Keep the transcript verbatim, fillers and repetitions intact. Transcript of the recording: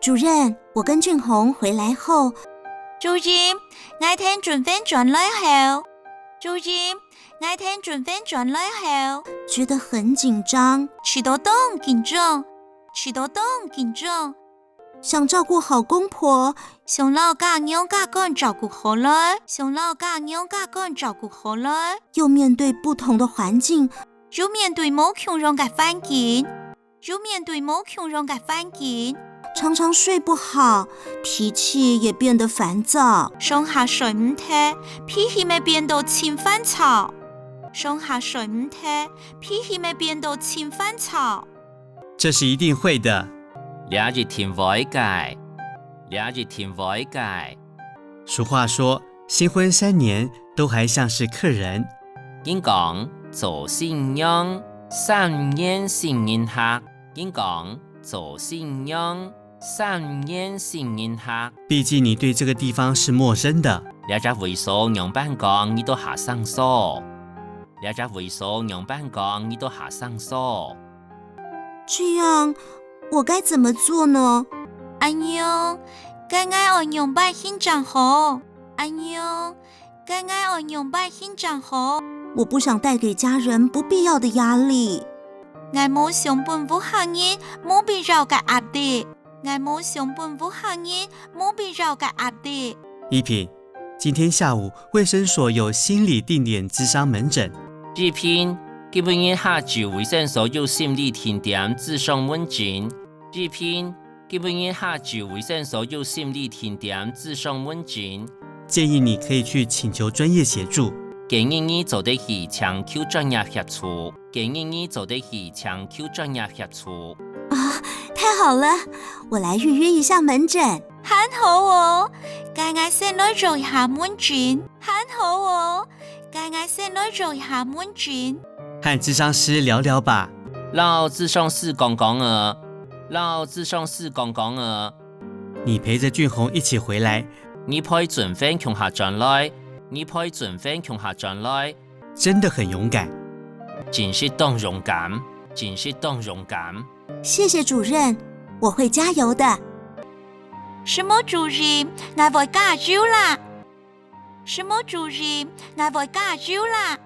主任，我跟俊宏回来后，主任，𠊎同俊宏轉來後，主任，𠊎同俊宏轉來後，覺得很緊張，試著當緊張，試著當緊張。想照顧好公婆，想摎家娘家官照顧好來，想摎家娘家官照顧好來，又面對不同的環境，又面對無共樣个環境，又面對無共樣个環境，常常睡不好，脾氣也變得煩躁。常下睡毋忒，脾氣乜變到盡煩躁。常下睡毋忒，脾氣乜變到盡煩躁。這是一定會的。這一定會个，這一定會个。俗話說，新婚三年都還像是客人。人講，做新娘，三年新人客。人講，做新娘，三年新人客。畢竟你對這個地方是陌生的。這隻位所仰般講，你都還生疏。這隻位所仰般講，你都還生疏。這樣，我該怎麼做呢？恁樣，該𠊎愛仰般行正好？恁樣，該𠊎愛仰般行正好？我不想帶給家人不必要的壓力。𠊎無想分屋下人無必要个壓力。𠊎無想分屋下人無必要个壓力。怡萍，今天下午衛生所有心理定點諮商門診。怡萍，今晡日下晝衛生所有心理定點諮商門診。怡萍，今晡日下晝衛生所有心理定點諮商門診。建議你可以去請求專業協助。建議你做得去請求專業協助。建議你做得去請求專業協助。啊，太好了，我來預約一下門診。恁好哦，該𠊎先來約一下門診。恁好哦，該𠊎先來約一下門診。和諮商師聊聊吧。摎諮商師講講啊，摎諮商師講講啊。你陪著俊宏一起回來。你陪俊宏共下轉來，你陪俊宏共下轉來。真的很勇敢。真實當勇敢，真實當勇敢。謝謝主任，我會加油的。承蒙主任，𠊎會加油啦。承蒙主任，𠊎會加油啦。